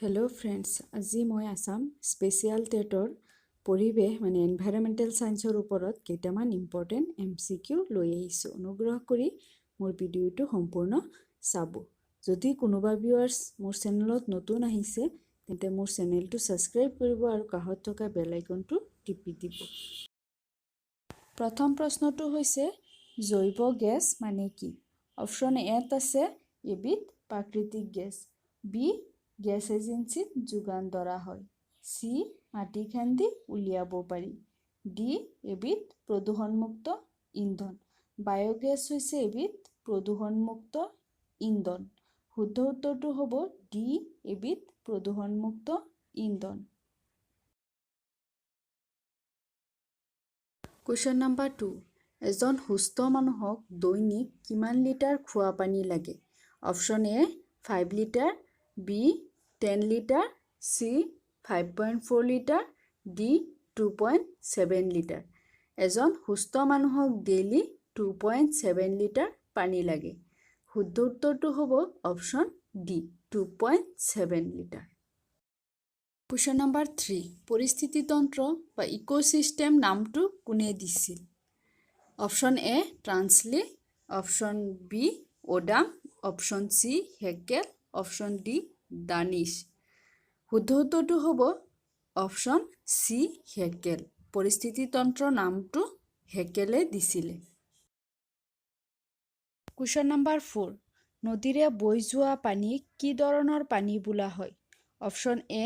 Hello' friends, আজি মই Assam special টেটৰ পৰিৱেশ মানে এনভাইৰমেণ্টেল ছায়েন্সৰ ওপৰত কেইটামান ইম্পৰ্টেণ্ট এমচিকিউ লৈ আহিছোঁ। অনুগ্ৰহ কৰি মোৰ ভিডিঅ'টো সম্পূৰ্ণ চাব। যদি কোনোবা ভিউৱাৰ্ছ মোৰ চেনেলত নতুন আহিছে, তেন্তে মোৰ চেনেলটো ছাবস্ক্ৰাইব কৰিব আৰু কাষত থকা বেল আইকনটো টিপি দিব। প্ৰথম প্ৰশ্নটো হৈছে, জৈৱ গেছ মানে কি? অপশ্যন এত আছে এবিধ প্ৰাকৃতিক গেছ, বি গেছ এজেঞ্চিত যোগান ধৰা হয়, চি মাটি খান্দি উলিয়াব পাৰি, ডি এবিধ প্ৰদূষণমুক্ত ইন্ধন। বায়'গেছ হৈছে এবিধ প্ৰদূষণমুক্ত ইন্ধন। শুদ্ধ উত্তৰটো হ'ব ডি, এবিধ প্ৰদূষণমুক্ত ইন্ধন। কুৱেশ্যন নাম্বাৰ 2, এজন সুস্থ মানুহক দৈনিক কিমান লিটাৰ খোৱা পানী লাগে? Option A 5 litre, B 10 litre, C 5.4 litre, D 2.7 litre. এজন সুস্থ মানুহক ডেইলি 2.7 লিটাৰ পানী লাগে। শুদ্ধ উত্তৰটো হ'ব option D, 2.7 litre. Question number 3, পৰিস্থিতিতন্ত্ৰ বা ইক'ছিষ্টেম নামটো কোনে দিছিল? Option A Tansley, option B Odum, option C Haeckel, option D Danish. শুদ্ধ উত্তৰটো হ'ব অপশ্যন চি হেকেল। পৰিস্থিতিতন্ত্ৰ নামটো হেকেলে দিছিলে। কুৱেশ্যন নাম্বাৰ 4, নদীৰে বৈ যোৱা পানীক কি ধৰণৰ পানী বোলা হয়? অপশ্যন এ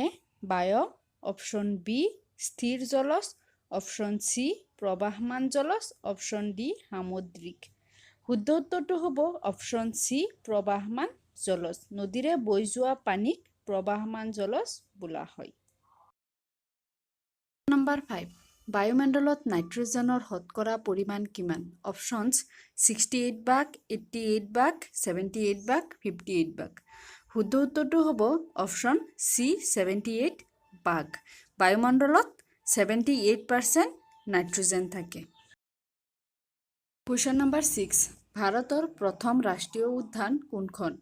বায়ু, অপশ্যন বি স্থিৰ জলজ, অপশ্যন চি প্ৰবাহমান জলজ, অপশ্যন ডি সামুদ্ৰিক। শুদ্ধ উত্তৰটো হ'ব অপশ্যন চি প্ৰবাহমান জলজ। নদীৰে বৈ যোৱা পানীক প্ৰবাহমান জলজ বোলা হয়। নম্বৰ 5, বায়ুমণ্ডলত নাইট্ৰজেনৰ শতকৰা পৰিমাণ কিমান? অপশ্যনছ 68 ভাগ, 88 ভাগ, 78 ভাগ, 58 ভাগ। শুদ্ধ উত্তৰটো হ'ব অপশ্যন চি, 78 ভাগ। বায়ুমণ্ডলত 78% নাইট্ৰজেন থাকে। কুৱেশ্যন নম্বৰ 6, ভাৰতৰ প্ৰথম ৰাষ্ট্ৰীয় উদ্যান কোনখন?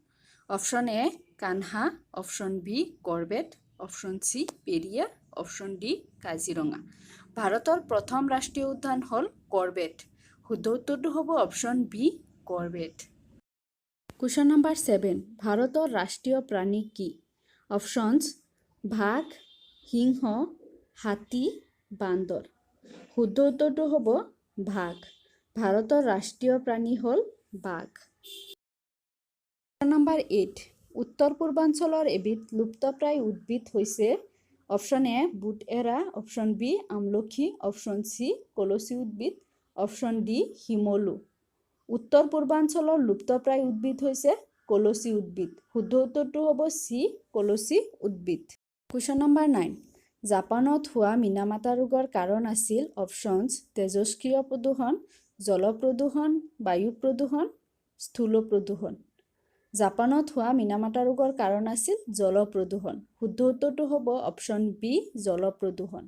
Option A Kanha, option B Corbett, option C Periyar, option D Kaziranga. ভাৰতৰ প্ৰথম ৰাষ্ট্ৰীয় উদ্যান হ'ল কৰবেট। শুদ্ধ উত্তৰটো হ'ব option B Corbett. Question number 7, ভাৰতৰ ৰাষ্ট্ৰীয় প্ৰাণী কি? অপশ্যনছ বাঘ, সিংহ, হাতী, বান্দৰ। শুদ্ধ উত্তৰটো হ'ব বাঘ। ভাৰতৰ ৰাষ্ট্ৰীয় প্ৰাণী হ'ল বাঘ। নম্বৰ 8, উত্তৰ পূৰ্বাঞ্চলৰ এবিধ লুপ্তপ্ৰায় উদ্ভিদ হৈছে? অপশ্যন এ বুট এৰা, অপশ্যন বি আমলখি, অপশ্যন চি কলচী উদ্ভিদ, অপশ্যন ডি শিমলু। উত্তৰ পূৰ্বাঞ্চলৰ লুপ্তপ্ৰায় উদ্ভিদ হৈছে কলচী উদ্ভিদ। শুদ্ধ উত্তৰটো হ'ব চি, কলচী উদ্ভিদ। কুৱেশ্যন নম্বৰ 9, জাপানত হোৱা মিনামাতা ৰোগৰ কাৰণ আছিল? অপশ্যনছ তেজস্ক্ৰিয় প্ৰদূষণ, জল প্ৰদূষণ, বায়ু প্ৰদূষণ, স্থূল প্ৰদূষণ। জাপানত হোৱা মিনামাতা ৰোগৰ কাৰণ আছিল জল প্ৰদূষণ। শুদ্ধ উত্তৰটো হ'ব অপশ্যন বি, জল প্ৰদূষণ।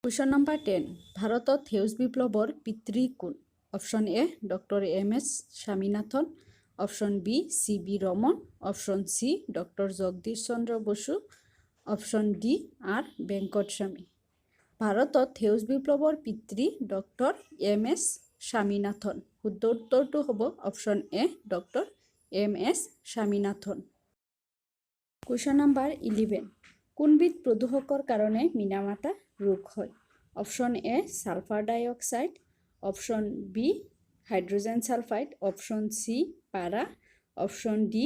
কুৱেশ্যন নম্বৰ 10, ভাৰতত সেউজ বিপ্লৱৰ পিতৃ কোন? Option A doctor M S Swaminathan, option B C V Raman, option C doctor Jagadish Chandra Bose, option D R Venkataswamy. ভাৰতত সেউজ বিপ্লৱৰ পিতৃ ডক্টৰ এম এছ স্বামীনাথন। শুদ্ধ উত্তৰটো হ'ব option A, doctor M S Swaminathan. Question number 11, কোনবিধ প্ৰদূষকৰ কাৰণে মিনামাতা ৰোগ হয়? Option A sulphur dioxide, option B hydrogen sulphide, option C পাৰা, অপশ্যন ডি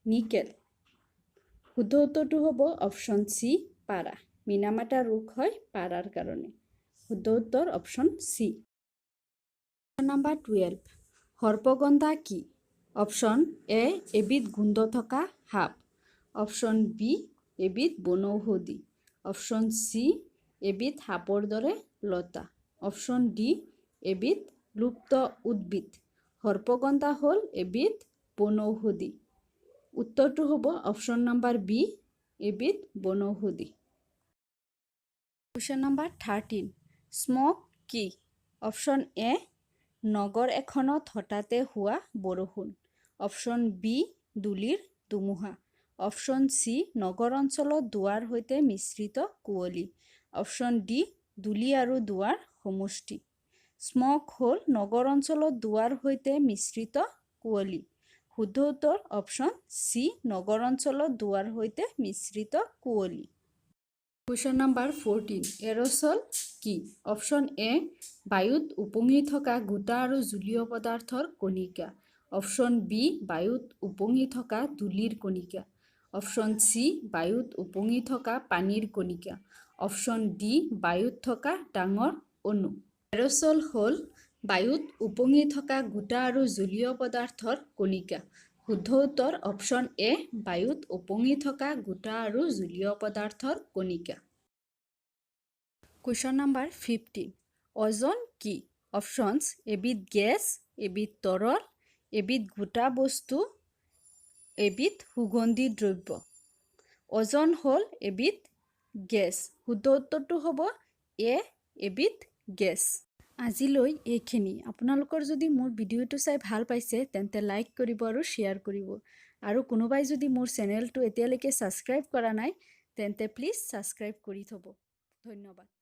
নিকেল। শুদ্ধ উত্তৰটো হ'ব অপশ্যন চি পাৰা। মিনামাতা ৰোগ হয় পাৰাৰ কাৰণে। শুদ্ধ উত্তৰ অপশ্যন চি। নম্বৰ 12, সৰ্পগন্ধা কি? অপশ্যন এ এবিধ গোন্ধ থকা সাপ, অপশ্যন বি এবিধ বনৌষধি, অপশ্যন চি এবিধ সাপৰ দৰে লতা, অপশ্যন ডি এবিধ লুপ্ত উদ্ভিদ। সৰ্পগন্ধা হ'ল এবিধ বনৌষধি। উত্তৰটো হ'ব অপশ্যন নম্বৰ বি, এবিধ বনৌষধি। কুৱেশ্যন নম্বৰ 13, স্মগ কি? অপশ্যন এ নগৰ এখনত হঠাতে হোৱা বৰষুণ, অপশ্যন বি ধূলিৰ ধুমুহা, অপশ্যন চি, নগৰ অঞ্চলত ধোঁৱাৰ সৈতে মিশ্ৰিত কুঁৱলী। অপশ্যন ডি, ধূলি আৰু ধোঁৱাৰ সমষ্টি। স্মগ হ'ল নগৰ অঞ্চলত ধোঁৱাৰ সৈতে মিশ্ৰিত কুঁৱলী। শুদ্ধ উত্তৰ অপশ্যন চি, নগৰ অঞ্চলত ধোঁৱাৰ সৈতে মিশ্ৰিত কুঁৱলী। কুৱেশ্যন নাম্বাৰ 14, এৰ'ছল কি? অপশ্যন এ, বায়ুত উপঙি থকা গোটা আৰু জলীয় পদাৰ্থৰ কণিকা। অপশ্যন বি, বায়ুত উপঙি থকা ধূলিৰ কণিকা। অপশ্যন চি, বায়ুত উপঙি থকা পানীৰ কণিকা। অপশ্যন ডি, বায়ুত থকা ডাঙৰ অণু। এৰ'ছল হ'ল বায়ুত উপঙি থকা গোটা আৰু জলীয় পদাৰ্থৰ কণিকা। শুদ্ধ উত্তৰ অপশ্যন এ, বায়ুত উপঙি থকা গোটা আৰু জলীয় পদাৰ্থৰ কণিকা। কুৱেশ্যন নাম্বাৰ 15, অ'জন কি? অপশ্যনছ: এবিধ গেছ, এবিধ তৰল, এবিধ গোটা বস্তু, এবিধ সুগন্ধি দ্ৰব্য। অ'জন হ'ল এবিধ গেছ। শুদ্ধ উত্তৰটো হ'ব এ, এবিধ গেছ। আজিলৈ এইখিনি। আপোনালোকৰ যদি মোৰ ভিডিঅ'টো চাই ভাল পাইছে, তেন্তে লাইক কৰিব আৰু শ্বেয়াৰ কৰিব। আৰু কোনোবাই যদি মোৰ চেনেলটো এতিয়ালৈকে ছাবস্ক্ৰাইব কৰা নাই, তেন্তে প্লিজ ছাবস্ক্ৰাইব কৰি থ'ব। ধন্যবাদ।